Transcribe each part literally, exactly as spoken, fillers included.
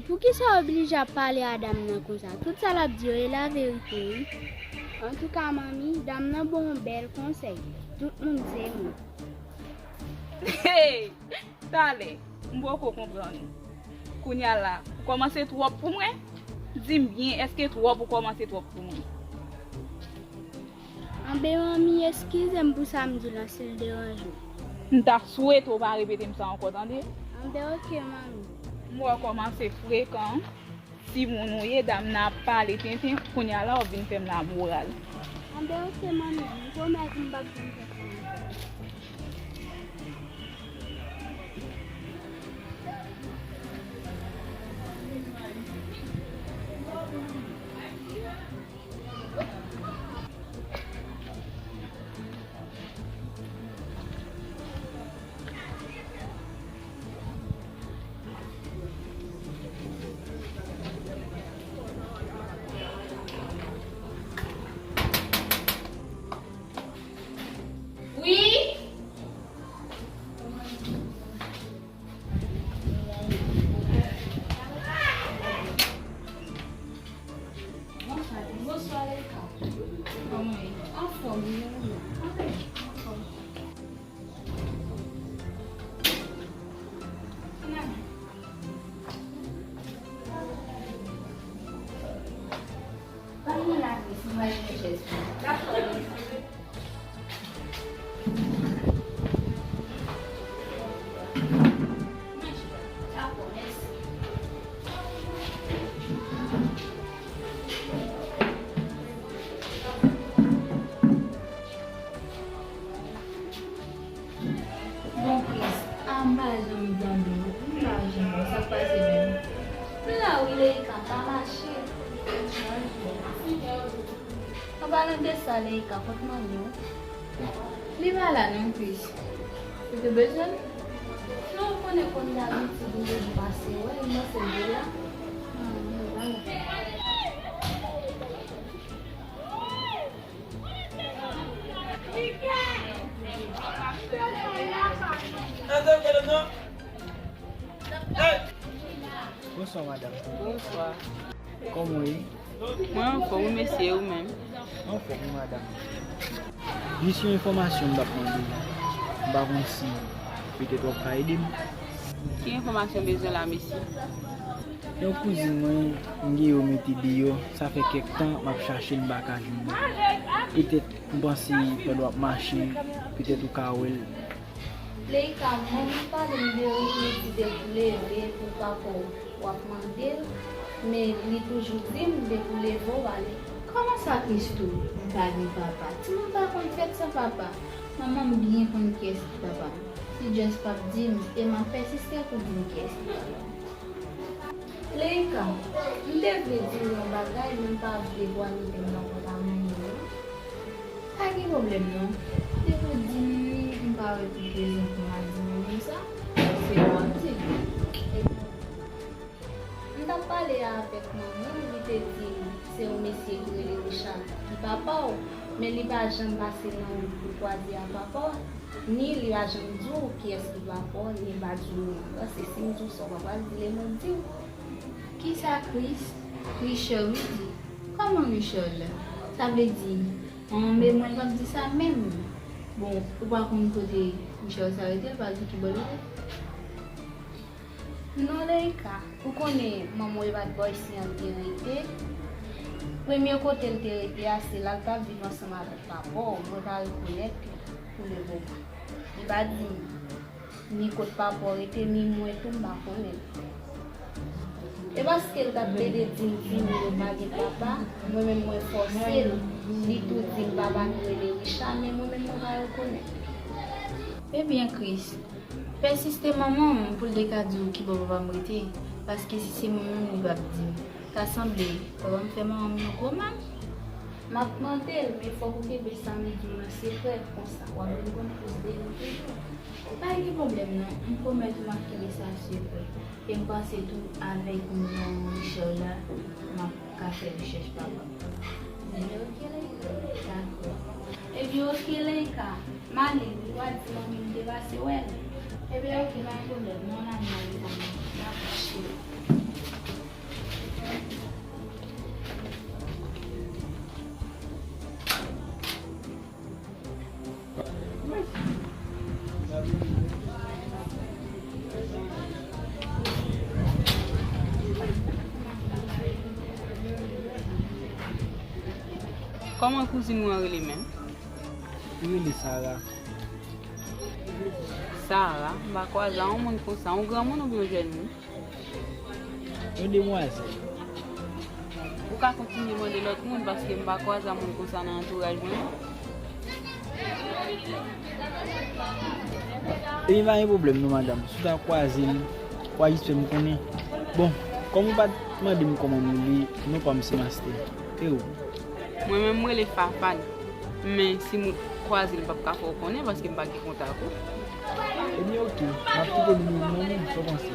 Poukisa w oblije ap pale a dam nan konsa? Tout sa l ap di yo e laverite, wi. Antouka, manmi, dam nan ba w yon bèl konsèy. Tout moun se moun. Hey! Talè, m poko konprann ou. Kounye a la, ou kòmanse twòp pou mwen? Di m byen, èske twòp ou kòmanse twòp pou mwen? Anben, manmi, eskize m pou sa m di w lan si l deranje w. M ta swete w pa repete m sa ankò, tande? Anben, oke, manmi. M wè w kòmanse frekan. Timoun ou ye, dam nan ap pale tenten, kounye a la w vin fè m lamoral. Anben, oke, manmi, m pwomèt m p ap vin fè sa ankò. Wi. Bonswa, bonswa, Leïka. Kòman w ye? Anfòm, wi, wi. Anfòm. Ban mwen lavi, si mwen jwenn chèz pou mwen. Dakò, wi. Dakò, mèsi. Bon, Kris, a m pa janm tande w, m pa janm wè w, sa k pase menm? M la wi, Leïka, m pa mache. An palan de sa, Leïka, kot manmi w? Li pa la non, Kris. Ou te bezwen l? Non, ou konnen kòm dabitid, m toujou pase wè l, m panse l te la. Ah, li pa la. Bonswa, madanm. Bonswa. Kòman w ye? Mwen anfòm, wi, mesye, ou menm? Anfòm, wi, madanm. Jis yon enfòmasyon m t ap mande w. M pa konn si petèt w ap ka ede m. Ki enfòmasyon w bezwen la, mesye? Yon kouzin mwen, m gen yo mete deyò, sa fè kèk tan m ap chache l, m pa ka jwenn li. Petèt, m panse pandan w ap mache, petèt ou ka wè l. Leïka, manmi pale m de ou di depi w leve pou papa w w ap mande l, men li toujou di m depi w leve w ale. Kòman sa, Christoo? M pa gen papa. Timoun pa konn fèt san papa. Manman m byen konn kiyès ki papa m. Li just p ap di m, e m ap pèsiste pou di m kiyès ki papa m. Leïka, m te vle di w yon bagay, men m pa vle vwa mete m nan kont a manmi w non. Pa gen pwoblèm non. Depi w di m li, m pa wè ki rezon pou m al di manmi m sa. Se w ap di l. M t ap pale avèk manmi m, li te di m se yon mesye ki rele Richard ki papa w, men li pa janm pase nan wout pou kwaze a papa w, ni li pa janm di w kiyès ki papa w, ni l pa di w non. Paske si m di w sa, w pa pral di l e mwen k di w. Kisa, Chris? Richard, wi di. Kòman Richard la? Sa vle di, an, men mwen p ap di sa menm. Bon, ou pa konn kote Richard sa rete, l pa di ki bò l rete? Non, Leïka, ou konnen manman w e bad boy si an te rete. Premye kote l te rete a, se la l t ap viv ansanm avèk papa w, mwen pa rekonèt li pou le moman. Li pa di m ni kot papa w rete, ni mwen tou m pa konnen. E paske l t ap plede di m timoun yo pa gen papa, mwen menm mwen fòse l, li tou di m papa nou rele Richard, men mwen menm mwen pa rekonèt. Ebyen, Chris, pèsiste manman m pou l te ka di w ki bò papa m rete, paske si se mwen menm li p ap di m. Ta sanble papa m fè manman m yon gwo mal. M ap mande l, men fòk ou kenbe sa m di w nan sekrè, konsa w ap vin konn plis de nou toujou. Pa gen pwoblèm non, m pwomèt ou m ap kenbe sa sekrè. E m panse tou avèk non Richard la, m ap ka fè rechèch papa m. Ebyen oke Leïka. Dakò. Ebyen oke Leïka. M ale wi, w a di manmi m te pase wè l. Ebyen oke, pa gen pwoblèm. Non, n a manje kòm nan mache. Kòman kouzin ou an rele menm? Li rele Sara. Sara? M pa kwaze a yon moun konsa, yon granmoun oubyen yon jèn moun? Yon demwazèl. Ou ka kontinye mande lòt moun, paske m pa kwaze a moun konsa nan antouraj mwen, non. Ebyen, pa gen pwoblèm non, madanm. Si w ta kwaze l, w a jis fè m konnen. Bon, kòm ou pa t mande m kòman m rele, non pa m se Master. E ou? Mwen menm, m rele Fafane. Men, si m kwaze l, m p ap ka fè w konnen, paske m pa gen kontak ou. Ebyen, oke. M ap kite nimewo m nan men w, sa w panse?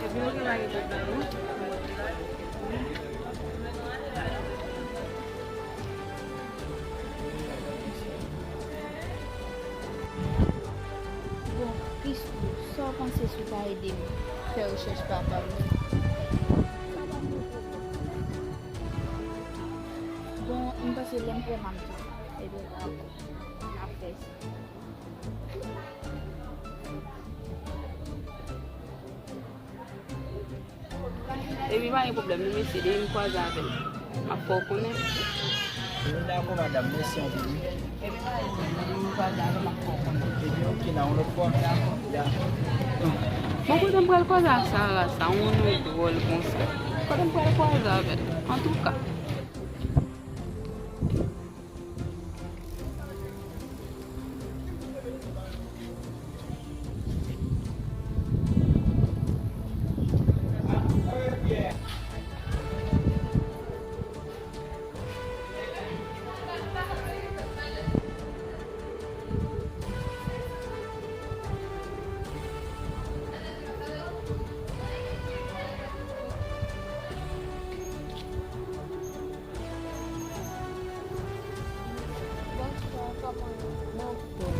Ebyen, oke, pa gen pwoblèm, non. Bon, Christoo, sa w panse si w ta ede m fè rechèch papa m nan? Bon, m panse lè m prè m ap di w. Ebyen, dakò. N ap fè sa. Epi pa gen pwoblèm, non, mesye, depi m kwaze avè l, m ap fè w konnen. Ebyen, dakò, madanm, mèsi anpil, wi. Epi pa gen pwoblèm, depi m kwaze avè l, m ap fè w konnen. Ebyen, oke, nan yon lòt fwa. Dakò. Dakò. Bon, kote m pral kwaze ak Sara sa, yon non dwòl konsa? Kote m pral kwaze avè l? Antouka. Bonswa, kòman w ye? M anfòm.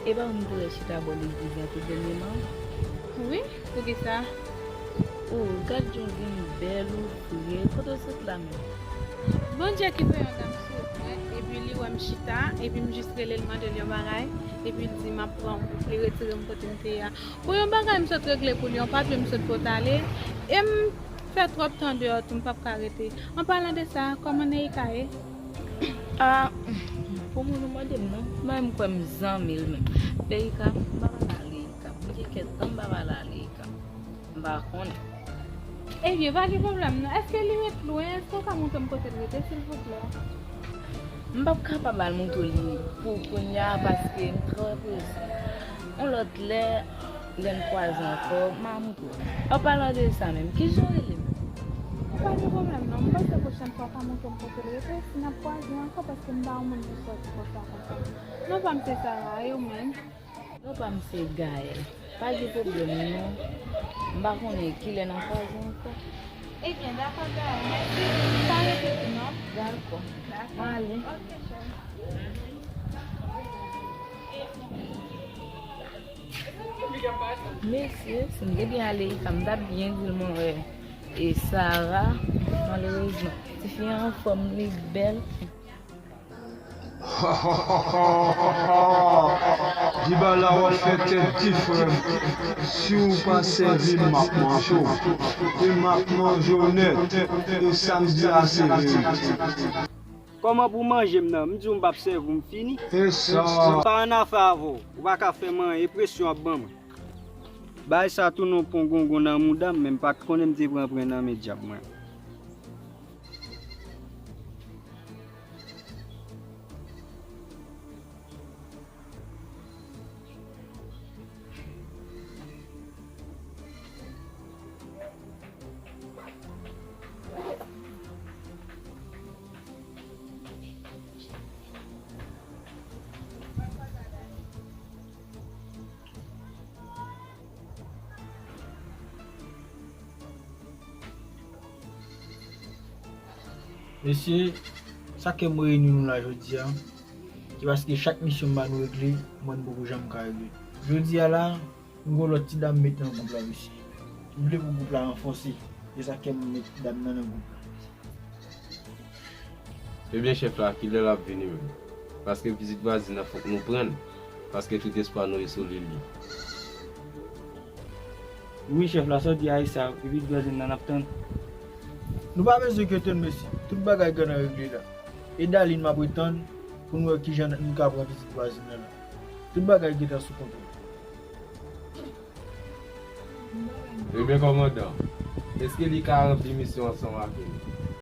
E pa ou m te wè chita bò legliz la tou dènyèman? Wi, poukisa? O, gad jan w vin bèl, ou fre. Kote w sot la menm? Bondye ki fè yon dam sou wout mwen, epi li wè m chita, epi m jis rele l mande l yon bagay, epi l di m ap pran w. Li retire m kote m te ye a. Pou yon bagay m sot regle pou li, yon papye m sot pote ale, e m fè twòp tan deyò tou, m p ap ka rete. An palan de sa, kòman Neika ye? A, pou moun ou mande m non, mwen m kwè m zanmi l menm. Neika, m pa pale a Neika. M gen kèk tan m pa pale a Neika. M pa konnen. Ebyen, pa gen pwoblèm non. Èske li ret lwen? Èske w ka montre m kote l rete, silvouplè? M p ap kapab al montre w li pou kounye a paske m trè prese. Yon lòt lè, lè n kwaze ankò, m a montre w. An palan de sa menm, kijan w rele menm? Pa gen pwoblèm non. M panse pwochèn fwa w ka montre m kote l rete, si n ap kwaze ankò, paske m pa yon moun ki sòti konsa konsa. Non pa m se Sara, e ou menm? Non pa m se Gaël. Pa gen pwoblèm non. M pa konnen kilè n a kwaze ankò. Ebyen, dakò, Gaël. Mèsi. Pa rete tou non. Dakò. Dakò. M ale. Oke, cheri. Mesye, si m te gen ale, sa m t ap byen di l mwen wè e Sara, malerezman. Tifi a anfòm, li bèl. Dibala w ap fè tèt di frè m. Si w pa sèvi m, m ap manje w. E m ap manje w nèt. E sa m di a se verite. Kòman pou manje m nan? M di w m p ap sèvi w, m fini. E sa. Pa annafè avè w. Ou pa ka fè m anyen, e presyon w ap ban mwen. Bagay sa tounen yon pon gongon nan mouda m, men m pa t konnen m te pran pran nan men dyab mwen. Mesye, sa k fè m reyini nou la jodi a, se paske chak misyon m ba nou regle, mwen m poko janm ka regle. Jodi a la, m gen yon lòt ti dam m met nan gwoup la, mesye. M vle pou gwoup la ranfòse. Se sa k fè m met dam nan nan gwoup la. Ebyen, chèf la, kilè l ap vini menm? Paske pitit vwazin nan fòk nou pran l, paske tout espwa nou ye sou li, li. Wi, chèf la, sa w di a e sa, pitit vwazin nan n ap tann. Nou pa bezwen kyete l, mesye. Tout bagay gentan regle la. E Darline m ap ret tann pou n wè kijan n ka pran pitit vwazen nan la. Tout bagay gentan sou kontwòl. Ebyen, kòmandan, èske li ka ranpli misyon ansanm avè nou?